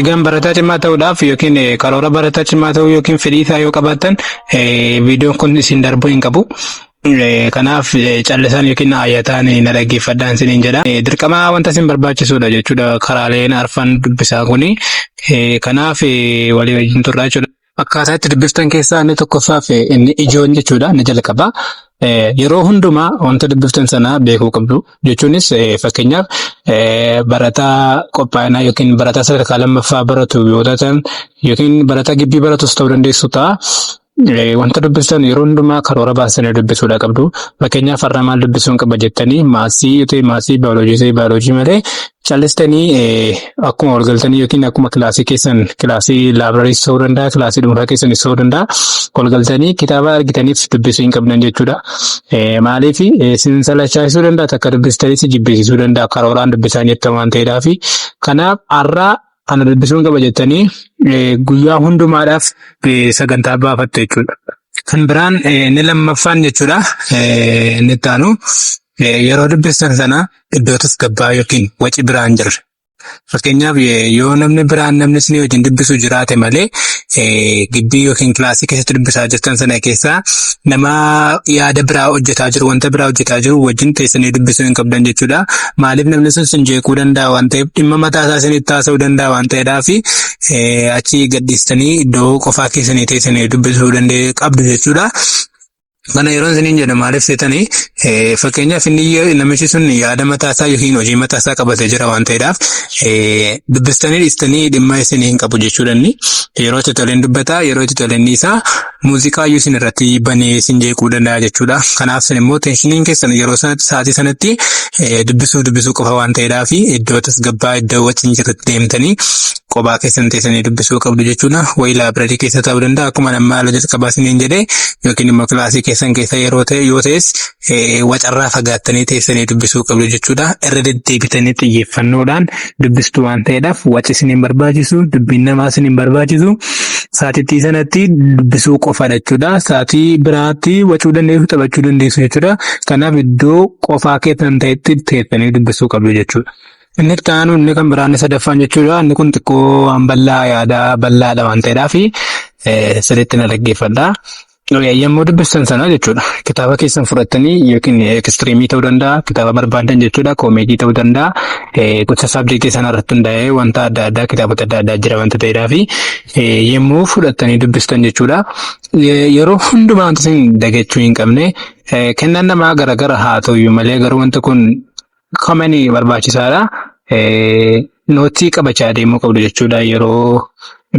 Egaan barataa cimaa ta'uudhaaf yookiin karoora barataa cimaa ta'uu yookiin fedhii isaa yoo qabaattan, viidiyoon kun isin darbuu hin qabu. Kanaaf callisaan yookiin ayyataan na dhaggeeffadhaan isiniin jedha. Dirqama wanta isin barbaachisudha jechuudha karaaleen arfan dubbisaa kuni. Kanaaf walii wajjin turraa jechuudha. Akkaataa itti dubbiftan keessaa inni tokkoffaa fi inni ijoon jechuudha, inni jalqaba. Yeroo hundumaa wanta dubbiftan sana beekuu qabdu. Jechuunis fakkeenyaaf barataa qophaa'inaa yookiin barataa sadarkaa lammaffaa baratu yoo taatan yookiin barataa gibbii baratus ta'uu dandeessu ta'a. Wanta dubbistan yeroo hundumaa karoora baastanii dubbisuudha qabdu. Fakkeenyaaf har'a maal dubbisuun qaba jettanii, maths yoo ta'e maths, baayoloojii ta'e baayoloojii malee callistanii akkuma wal galtanii yookiin akkuma kilaasii keessan, kilaasii libraryis ta'uu danda'a, kilaasii dhuunfaa keessanis ta'uu danda'a, wal galtanii kitaaba argitaniif dubbisuu hin qabdan jechuudha. Maaliif? Isin salachaasisuu danda'a, takka dubbistanis jibbisiisuu danda'a karooraan dubbisaa jettan waan ta'eedhaaf. Kanaaf har'a kana dubbisuun qaba jettanii guyyaa hundumaadhaaf sagantaa baafattu jechuudha. Kan biraan inni lammaffaan jechuudha, inni itti aanu, yeroo dubbistan sana iddoo tasgabbaa'aa yookiin waci biraan jirre. Fakkeenyaaf yoo namni biraan, namni isinii wajjin dubbisu jiraate malee, gibbii yookiin kilaasii keessatti dubbisaa jirtan sana keessaa nama yaada biraa hojjetaa jiru, wanta biraa hojjetaa jiru wajjin teessanii dubbisuu hin qabdan jechuudha. Maaliif? Namni sun sin jeequu danda'a waan ta'eef, dhimma mataa isaa isinitti haasa'uu danda'a waan ta'eedhaaf, achi gadhiistanii iddoo qofaa keessanii teessanii dubbisuu danda'e qabdu jechuudha. Kana yeroo isiniin jedhu maaliif seetanii? Fakkeenyaaf inni namichi sun yaada mataa isaa yookiin hojii mataa isaa qabatee jira waan ta'eedhaaf, dubbistanii dhiistanii dhimma isinii hin qabu jechuudha inni. Yeroo itti toleen dubbataa, yeroo itti toleen isaa muuziqaa iyyuu isin irratti banee isin jeequu danda'a jechuudha. Kanaaf isin immoo tensioniin keessan yeroo sanatti, sa'aatii sanatti dubbisuu dubbisuu qofa waan ta'eedhaaf, iddoo tasgabbaa, iddoo wajjin jirtutti deemtanii kophaa keessan teessanii dubbisuu qabdu jechuudha. Wayi library keessa ta'uu danda'a akkuma nama haala jalqabaa isiniin jedhee, yookiin immoo kilaasii keessan keessa yeroo ta'e yoo ta'es wacarraa fagaattanii teessanii dubbisuu qabdu jechuudha. Irra deddeebitanii xiyyeeffannoodhaan dubbistu waan ta'eedhaaf, waci isin hin barbaachisu, dubbiin namaa isin hin barbaachisu. Sa'aatiitti sanatti dubbisuu qofadha jechuudha. Sa'aatii biraatti wacuu dandeessu, taphachuu dandeessu jechuudha. Kanaaf iddoo qofaa keessan ta'etti teessanii dubbisuu qabdu jechuudha. Inni itti aanu, inni kan biraan, sadaffaan jechuudha. Inni kun xiqqoo waan bal'aa, yaada bal'aadha waan ta'eedhaaf sirriitti na dhaggeeffadha. Yommuu dubbistan sana jechuudha. Kitaaba keessan fudhattanii yookiin extreme ta'uu danda'a, kitaaba barbaadan jechuudha, comedy ta'uu danda'a. Gosa subject sana irratti hundaa'ee wanta adda addaa, kitaabota adda addaa jira wanta ta'eedhaaf, yommuu fudhattanii dubbistan jechuudha. Yeroo hundumaa wanta isin dagachuu hin qabne, kennaan namaa garagara haa ta'uyyuu malee, garuu wanta kun kamanii barbaachisaadha. Note qabachaa deemuu qabdu jechuudha yeroo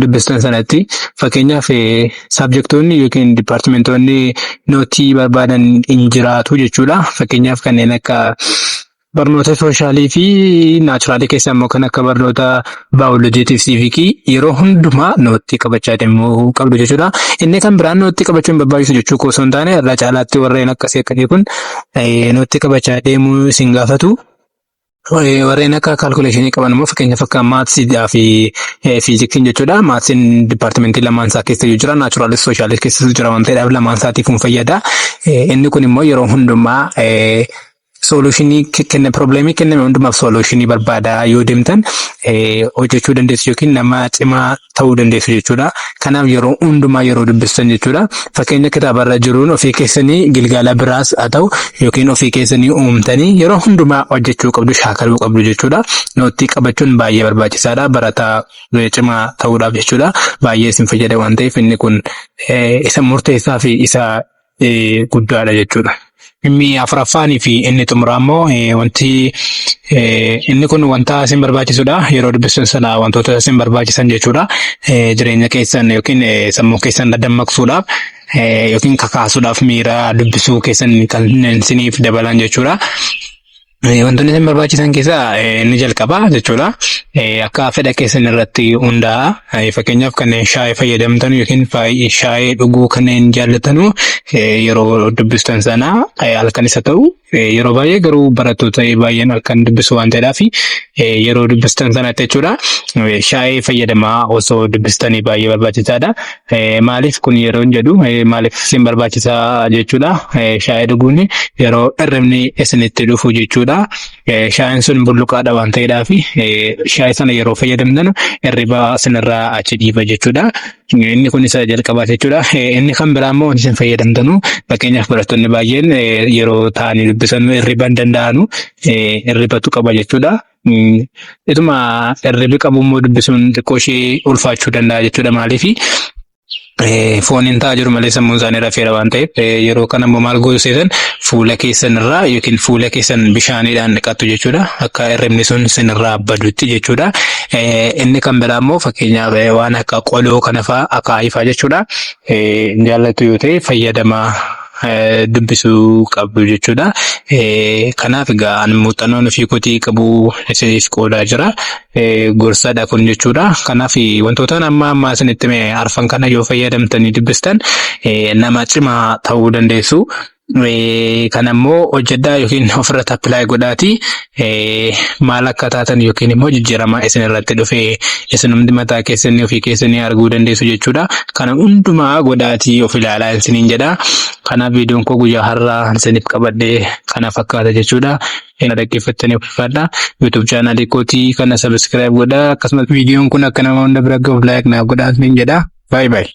dubbistan sanatti. Fakkeenyaaf subjectoonni yookiin departmentoonni note barbaadan hin jiraatu jechuudha. Fakkeenyaaf kanneen akka barnoota social fi natural keessaa immoo kan akka barnoota baayoloojiitii fi civic yeroo hundumaa note qabachaa deemuu qabdu jechuudha. Inni kan biraan note qabachuu hin barbaachisu jechuu koo osoo hin taane, irra caalaatti warreen akkasii akkasii kun note qabachaa deemuu isin gaafatu. Warreen akka calculation qaban immoo, fakkeenyaaf akka mathsiidhaa fi fiiziksiin jechuudha. Mathsiin department lamaan isaa keessa iyyuu jira. Naturalis socialis keessa jira waan ta'eedhaaf, lamaan isaatiif hin fayyada. Inni kun immoo yeroo hundumaa solution kenne, problem kenname hundumaaf solution barbaadaa yoo deemtan hojjechuu dandeessu yookiin nama cimaa ta'uu dandeessu jechuudha. Kanaaf yeroo hundumaa yeroo dubbistan jechuudha. Fakkeenya kitaabarra jiruun ofii keessanii gilgaala biraas haa ta'u yookiin ofii keessanii uumtanii yeroo hundumaa hojjechuu qabdu, shaakaluu qabdu jechuudha. Note qabachuun baay'ee barbaachisaadha. Barataa cimaa ta'uudhaaf jechuudha. Baay'ee isin fayyada waan ta'eef, inni kun isa murteessaa fi isa guddaadha jechuudha. Inni afuraffaanii fi inni xumuraa immoo, wanti inni kun wanta isin barbaachisudha. Yeroo dubbistan sana wantoota isin barbaachisan jechuudha. Jireenya keessan yookiin sammuu keessan dammaqsuudhaaf yookiin kakaasuudhaaf, miira dubbisuu keessan kan isiniif dabalan jechuudha. Wantoonni isin barbaachisan keessaa inni jalqabaa jechuudha. Akka fedha keessan irratti hundaa'a. Fakkeenyaaf kanneen shaayii fayyadamtan yookiin shaayii dhuguu kanneen jaallatanu, yeroo dubbistan sana halkan isa ta'u Yeroo baay'ee garuu barattoota baay'een halkan dubbisu waan ta'eedhaaf, yeroo dubbistan sanatti jechuudha, shaayii fayyadamaa osoo dubbistanii baay'ee barbaachisaadha. Maaliif kun yeroo hin jedhu, maaliif isin barbaachisaa jechuudha. Shaayii dhuguun yeroo hirribni isinitti dhufu jechuudha. Shaayiin sun bulluqaadha waan ta'eedhaaf, shaayii sana yeroo fayyadamtan hirriba isinirraa achi dhiiba jechuudha. Inni kun isa jalqabaa jechuudha. Inni kan biraa immoo wanti isin fayyadamtanu, fakkeenyaaf barattoonni baay'een yeroo taa'anii dubbisan hirriba hin danda'anu, hirribatu qaba jechuudha. Ituma hirribi qabu immoo dubbisuun xiqqoo ishee ulfaachuu danda'a jechuudha. Maaliif? Foon hin ta'a jiru malee sammuun isaanii rafeera waan ta'eef, yeroo kana immoo maal gootu seetan? Fuula keessan irraa yookiin fuula keessan bishaaniidhaan dhiqattu jechuudha. Akka hirribni sun isinirraa badutti jechuudha. Inni kan biraa immoo fakkeenyaaf waan akka qoloo kana fa'aa, akaayii fa'aa jechuudha. Jaallattu yoo ta'e fayyadamaa dubbisuu qabdu jechuudha. Kanaaf egaa ani muuxannoon ofii kootii qabu isiniif qoodaa jira. Gorsadha kun jechuudha. Kanaaf wantoota amma ammaa isinitti hime arfan kana yoo fayyadamtanii dubbistan nama cimaa ta'uu dandeessu. Kana immoo hojjedhaa yookiin ofirratti apply godhaatii maal akka taatan yookiin immoo jijjiirama isin irratti dhufe isinumti mataa keessanii ofii keessanii arguu dandeessu jechuudha. Kana hundumaa godhaatii of ilaalaa isiniin jedha. Kanaaf viidiyoon koo guyyaa har'aa isiniif qabadhee kana fakkaata jechuudha. Na dhaggeeffattanii ulfaadha. YouTube channelii kootii kana subscribe godhaa. Akkasumas viidiyoon kun akka nama hunda bira gahuuf like naaf godhaa isiniin jedha. Bye bye.